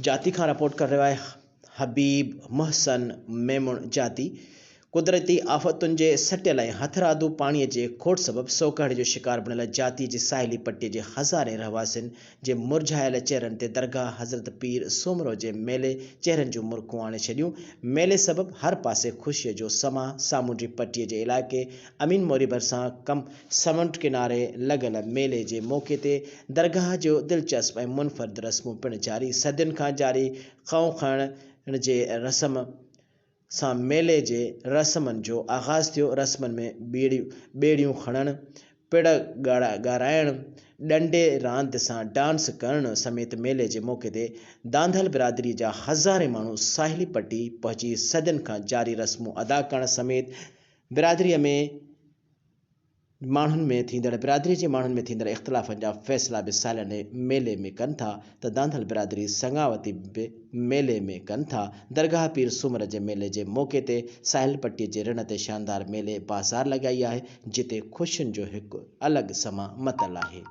جاتي کان رپورٽ ڪري رهيو آهي حبيب محسن ميمڻ جاتي قدرتي آفتن جي سٽيل ۽ هٿرادو پاڻي جي کوٽ سبب سوڪهڙي جو شڪار بڻيل جاتي جي ساحلي پٽي جي هزارين رهواسين جي مرجهايل چهرن تي درگاهه حضرت پير سومرو جي ميلي چهرن جون مرڪون آڻي ڇڏيون ميلي سبب هر پاسي خوشي جو سما سامونڊي پٽي جي علائقي امين موري ڀرسان ڪم سمنڊ ڪناري لڳل ميلي جي موقعي تي درگاهه جو دلچسپ ۽ منفرد رسمون پڻ جاري صدين کان جاري کئون کڻڻ جي رسم سان ميلي جي رسمن جو آغاز ٿيو رسمن ۾ ٻيڙيون کڻڻ، پڙ ڳارائڻ، ڏنڊي راند سان ڊانس ڪرڻ سميت ميلي جي موقعي تي دانڌل برادري جا هزارين ماڻهو ساحلي پٽي پهچي صدين کان جاري رسمون ادا ڪرڻ سميت برادري ۾ ماڻهن ۾ ٿيندڙ برادري جي ماڻهن ۾ ٿيندڙ اختلافن جا فيصلا به سالياني ميلي ۾ ڪن ٿا ته دانڌل برادري سڱاوتي به ميلي ۾ ڪن ٿا درگاهه پير سومر جي ميلي جي موقعي تي ساحل پٽي جي رڻ تي شاندار ميلي بازار لڳائي آهي جتي خوشين جو هڪ الڳ سما متل آهي.